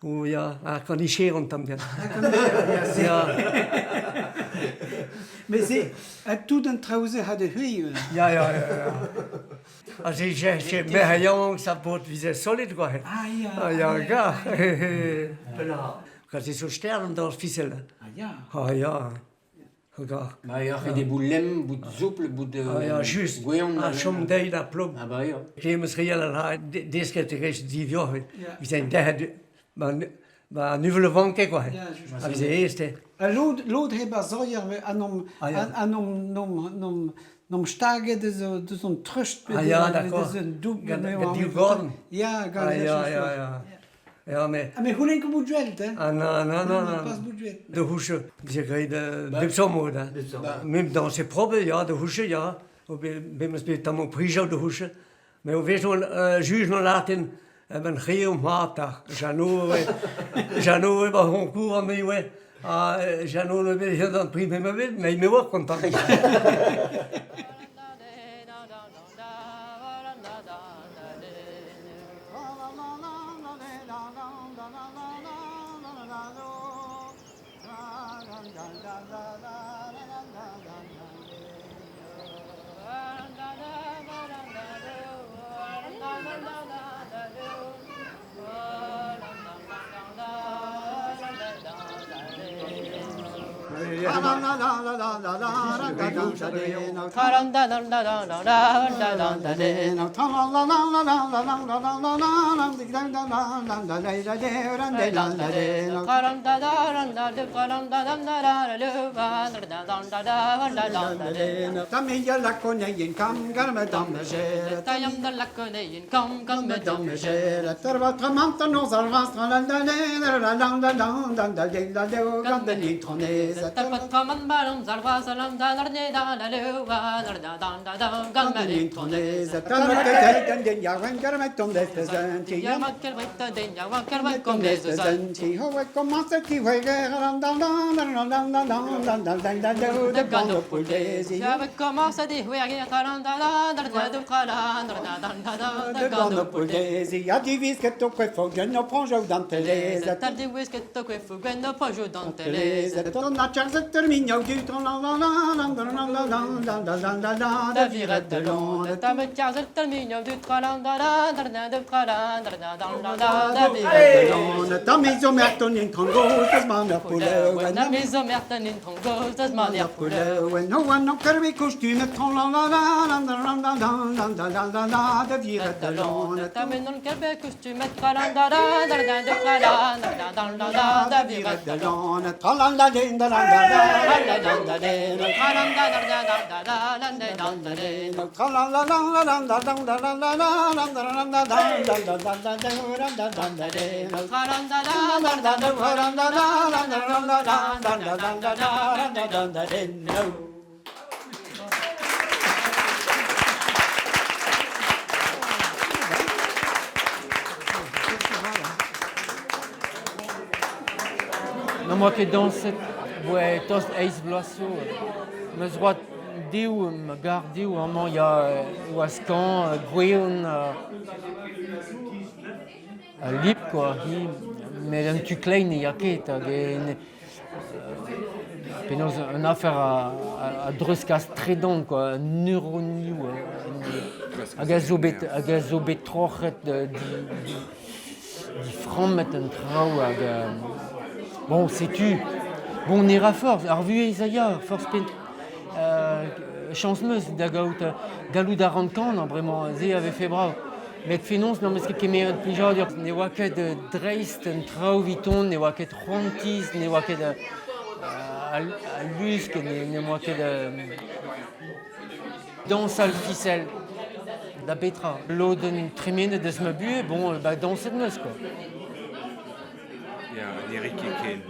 [SPEAKER 19] O ya, ha kanicher an tamm bihan.
[SPEAKER 16] Ya. Mais c'est à tout an traoù-se ha de hui.
[SPEAKER 19] Ya, ya, ya, ya. Ha se je merc'h yaouank sa paotr vize solid quoi.
[SPEAKER 16] Ah ya.
[SPEAKER 19] Ah ya, ga. Ka se zo stern an dañs ficelle.
[SPEAKER 16] Ah ya.
[SPEAKER 19] Ah ya. Ga.
[SPEAKER 15] Ba ya, ret eo bout lemm, bout soupl, bout
[SPEAKER 19] Ah ya, just.
[SPEAKER 15] gweon.
[SPEAKER 19] Ha chom dezhi da plom.
[SPEAKER 15] Ah ba ya.
[SPEAKER 19] Kemeus real a ra desket e rez divioc'h.
[SPEAKER 16] Ya.
[SPEAKER 19] Vi zijn derc'het ma Ba, an uvel a vanke, quoi. A veze aes, te.
[SPEAKER 20] Ha lod, lod hep ar soier, ha n'omp
[SPEAKER 19] Ah, ya.
[SPEAKER 20] ha n'omp n'omp n'omp n'omp staget deus deus an treust
[SPEAKER 19] Ah, ya, d'accord.
[SPEAKER 20] deus un doub
[SPEAKER 19] Gant, gant div gorn.
[SPEAKER 20] Ya, gant
[SPEAKER 19] Ah, ya, ya, ya. Ya, mais...
[SPEAKER 20] Ah, mais c'houlenn ket bout duelt, hein.
[SPEAKER 19] Ah non, non, non, non.
[SPEAKER 20] Pas bout duelt.
[SPEAKER 19] De houche, j'ai graet bep somm mod, hein. Même dans ses propres, ya, de houche, ya. Be meus bet tammoù prijañ de houche. Mais o vezo juj an latin, ben c'hrio mat ta. Jeannot, ouais. Jeannot, ouais, ba concours an me, ouais. Ha Jeannot ne bet an prix me bet, mais me oa kontant.
[SPEAKER 15] N'am boa ket dañset 'voe tost eizh vloaz zo. Ma zroad dev, ma gar dev amañ ya oa skañv, gwevn ha lip kwa, hi. Met an tu kleiz ne ya ket hag penaos un afer a dreuzkas tredan kwa, neuronioù hag a zo bet hag a zo bet troc'het diframmet an traoù hag bon setu bon ne ra forzh ar vuhez a ya forzh chañs 'm eus da gaout gallout a ran kanañ bremañ se a vefe brav met fenoz n'am eus ket kemeret plijadur ne oa ket dreist an traoù 'viton ne oa ket c'hoantiz ne oa ket al lusk ne oa ket dañsal fisel da betra lodenn tremenet eus ma buhez bon ba dañset 'm eus quoi.
[SPEAKER 17] Ya, ne rit ket ken.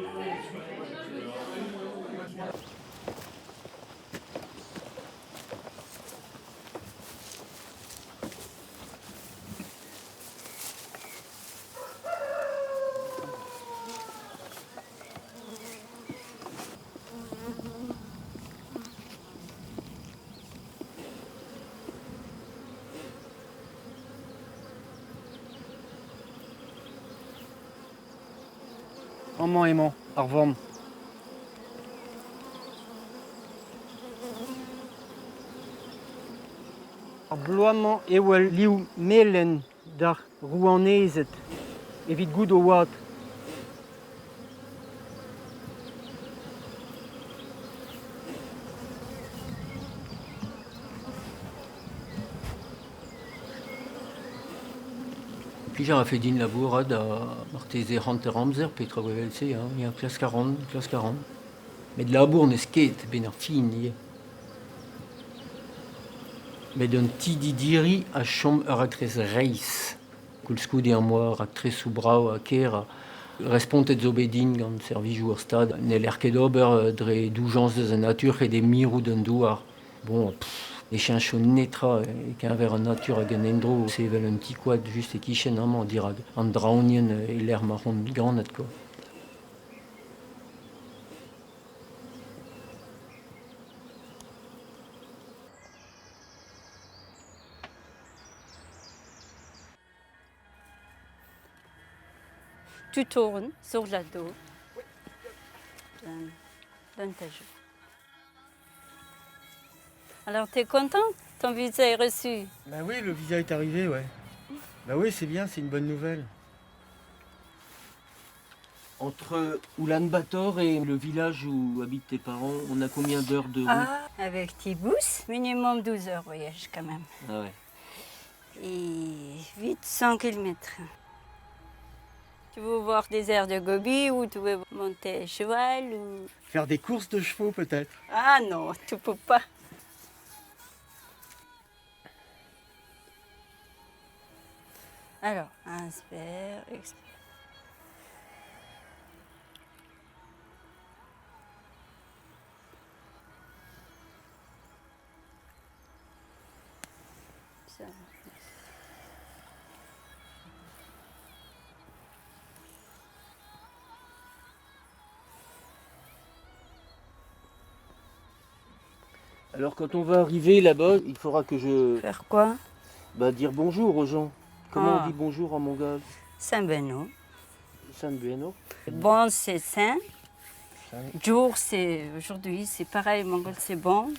[SPEAKER 9] Amañ emañ ar vamm. Ar bloaz-mañ eo al liv melen d'ar rouanezed evit goût o oad.
[SPEAKER 15] Plij a rafe din labourat ha marteze hanter amzer petra vo evel-se hein, ya klask a ran, klask a ran. Met labour n'eus ket 'benn ar fin ivez. Met un ti-didiriñ a chom ur raktres reizh. Koulskoude am boa raktresoù brav ha ker ha respontet zo bet din gant servijoù ar Stad n'heller ket ober dre doujañs eus an natur ret eo mirout an douar. Bon, pff, ne cheñcho netra e-keñver an natur hag an endro sevel un ti-koad just e-kichen amañ dirak an draoñienn e-lec'h ma on ganet quoi.
[SPEAKER 7] Tu tournes sur la dos. Donne, donne ta joue. Alors, t'es content Ton visa est reçu
[SPEAKER 9] Bah oui, le visa est arrivé, ouais. Bah oui, c'est bien, c'est une bonne nouvelle.
[SPEAKER 15] Entre Oulan-Bator et le village où habitent tes parents, on a combien d'heures de route
[SPEAKER 7] ah, Avec Tibous, minimum 12 heures voyage quand même.
[SPEAKER 15] Ah ouais.
[SPEAKER 7] Et 800 km. Tu veux voir des airs de Gobi ou tu veux monter cheval ou...
[SPEAKER 9] Faire des courses de chevaux peut-être
[SPEAKER 7] Ah non, tu peux pas. Alors, inspire, expire. Ça.
[SPEAKER 15] Alors quand on va arriver là-bas, il faudra que je...
[SPEAKER 7] Faire quoi
[SPEAKER 15] Bah dire bonjour aux gens. Comment
[SPEAKER 7] ah.
[SPEAKER 15] on dit bonjour en mongol
[SPEAKER 7] Saint Benoît.
[SPEAKER 15] Saint Benoît.
[SPEAKER 7] Bon, c'est saint. Jour, c'est aujourd'hui, c'est pareil, mongol, c'est bon.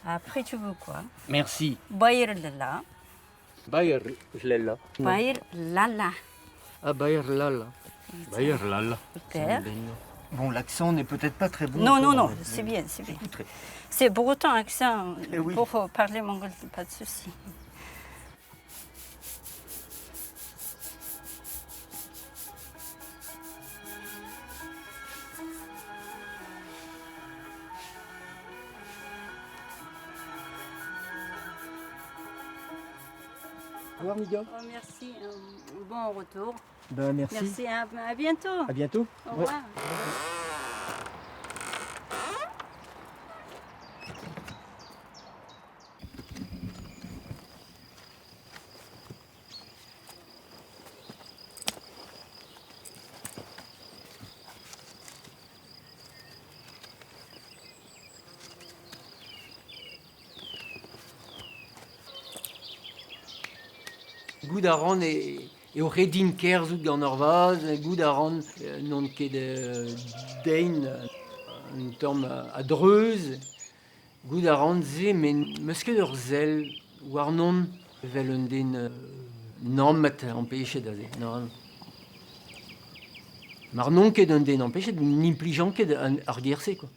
[SPEAKER 7] Après, tu veux quoi
[SPEAKER 15] Merci.
[SPEAKER 7] Bayr Lala.
[SPEAKER 15] Bayr Lala.
[SPEAKER 7] Bayr Lala.
[SPEAKER 15] Ah, Bayr Lala. Bayr Lala.
[SPEAKER 7] Super.
[SPEAKER 9] Bon, l'accent n'est peut-être pas très bon.
[SPEAKER 7] Non, non, non, c'est bien, c'est bien. C'est breton accent.
[SPEAKER 9] Eh oui.
[SPEAKER 7] Pour parler mongol, pas de souci.
[SPEAKER 15] Au revoir, Miguel.
[SPEAKER 7] Oh, merci, un bon retour.
[SPEAKER 15] Ben, merci.
[SPEAKER 7] Merci, à, à bientôt.
[SPEAKER 15] À bientôt.
[SPEAKER 7] Au revoir.
[SPEAKER 15] Ouais. Goût a ran e, eo ret din kerzhout gant ur vazh, goût a ran n'on ket den un tamm a-dreuz. Goût a ran se, met 'meus ket ur sell warnon evel un den nammet ampechet aze. Nann. Mar n'on ket un den ampechet, n'implijan ket ar ger-se quoi.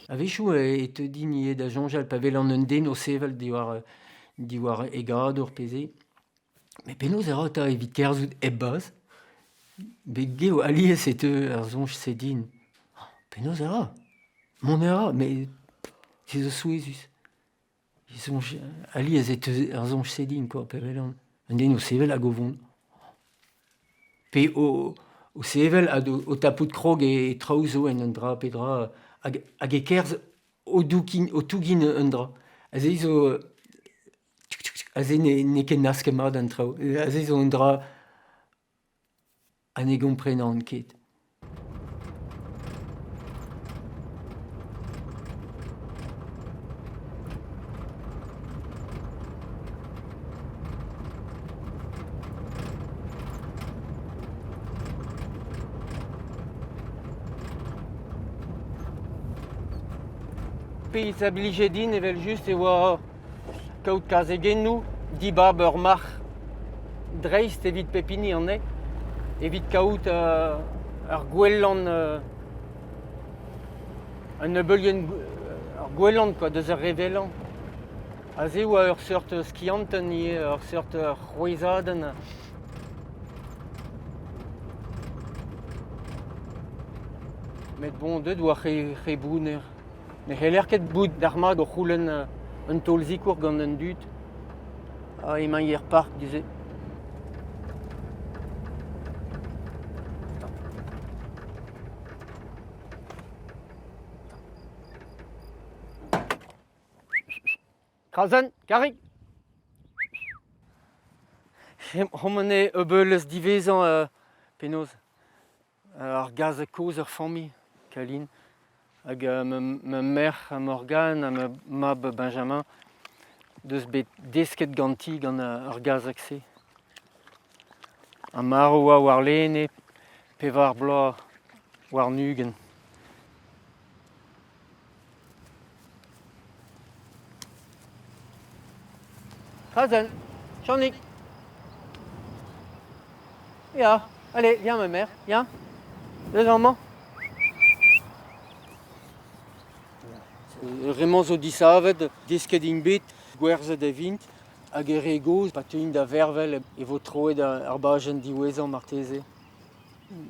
[SPEAKER 15] A-wechoù e teu din ivez da soñjal pa welan un den o sevel diwar diwar e gador pe se. Met penaos e ra 'ta evit kerzhout hep bazh? Bet eo alies e teu ar soñj-se din. Penaos e ra? Mont a ra, met se zo souezhus. E soñj alies e teu ar soñj-se din quoi pa welan un den o sevel hag o vont. Pe o o sevel hag o tapout krog e traoù zo en un dra pe dra hag hag e kerzh o doukin o tougin un dra. Aze zo aze n'eo ket nasket mat an traoù. Aze zo un dra ha ne gomprenan ket. Pezh a blije din evel-just e oa kaout kazegennoù dibab ur marc'h dreist evit pep hini anezhe, evit kaout ar gwellañ an ebeulien ar gwellañ quoi, deus ar re wellañ.
[SPEAKER 9] Aze e oa ur seurt skiantenn ivez, ur seurt c'hwezhadenn. Met bon, deuet oa re bounner. Ne c'heller ket bout d'ar mat o c'houlenn un taol-sikour gant an dud. Ha emañ er park du-se. Krazenn, Karig Homañ eo ebeulez diwezhañ penaos ar gazeg kozh er familh, Kaline. Hag ma merc'h Morgane ha ma mab Benjamin deus bet desket ganti gant ar gazeg-se. Ha marv oa warlene pevar bloaz warn-ugent. Krazenn, Chanig. Ya, allez, viens ma mère, viens. Deus amañ. Remañ zo disavet, desket int bet, gwerzhet e vint, hag er re gozh, pa teuint da vervel e vo troet ar bajenn diwezhañ marteze.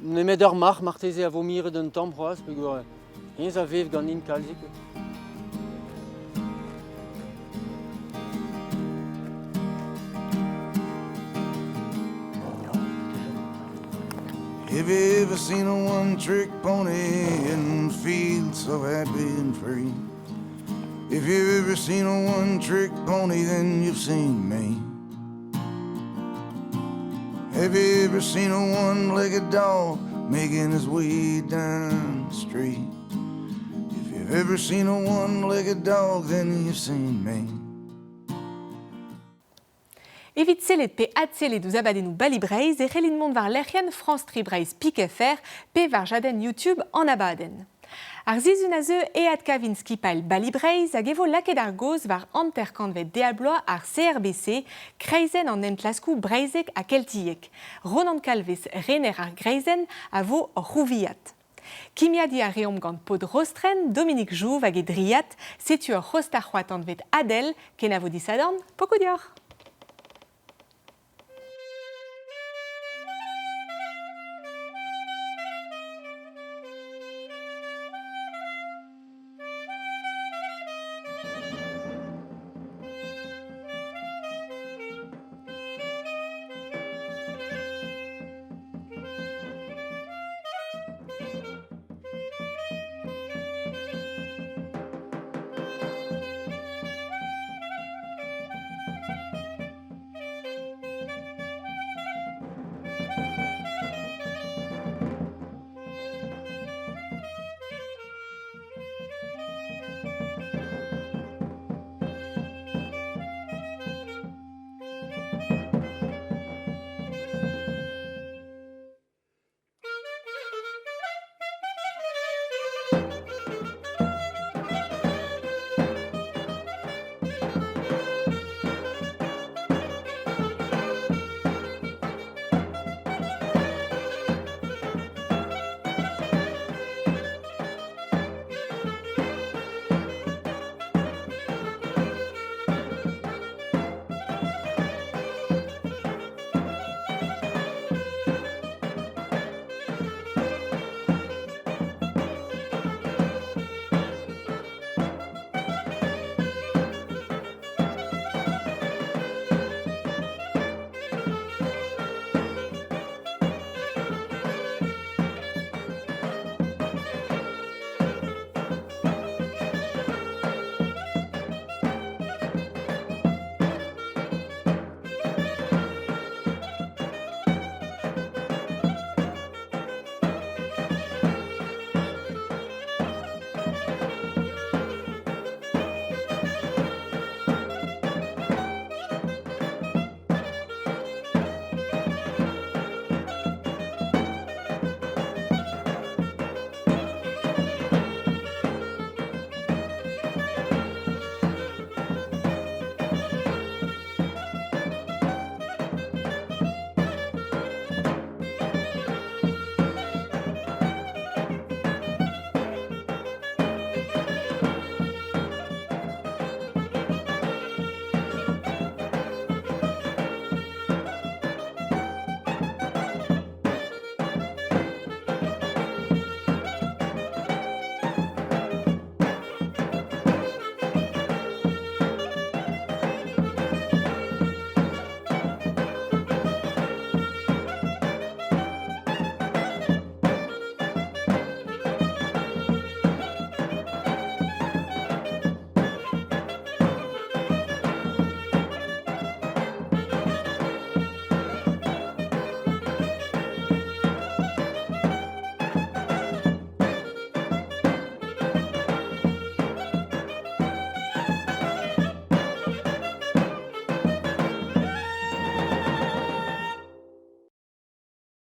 [SPEAKER 9] Nemet ur marc'h marteze a vo miret un tamm c'hoazh peogwir hennezh a vev ganin kalzik.
[SPEAKER 11] Have you ever seen a one-trick pony and feel so happy and free? If you've ever seen a one-trick pony, then you've seen me. Have you ever seen a one-legged dog making his way down the street? If you've ever seen a one-legged dog, then you've seen me.
[SPEAKER 1] Evit sellet pe adsellet ouzh abadennoù Bali Breizh e c'hellit mont war lec'hienn France Tri Breizh Pik FR pe war jadenn YouTube an abadenn. Ar sizhun a zeu e adkavin skipailh Bali Breizh hag e vo lakaet ar gaoz war hanter-kantved deiz-ha-bloaz ar CRBC, kreizenn an enklaskoù breizhek ha keltiek. Ronan Kalvez, rener ar greizenn, a vo hor c'houviad. Kimiadiñ a reomp gant paotr Rostren, Dominique Jouve hag e driad. Setu ur c'host ar c'hoad anvet Adèle. Kenavo disadorn, pokoù deoc'h!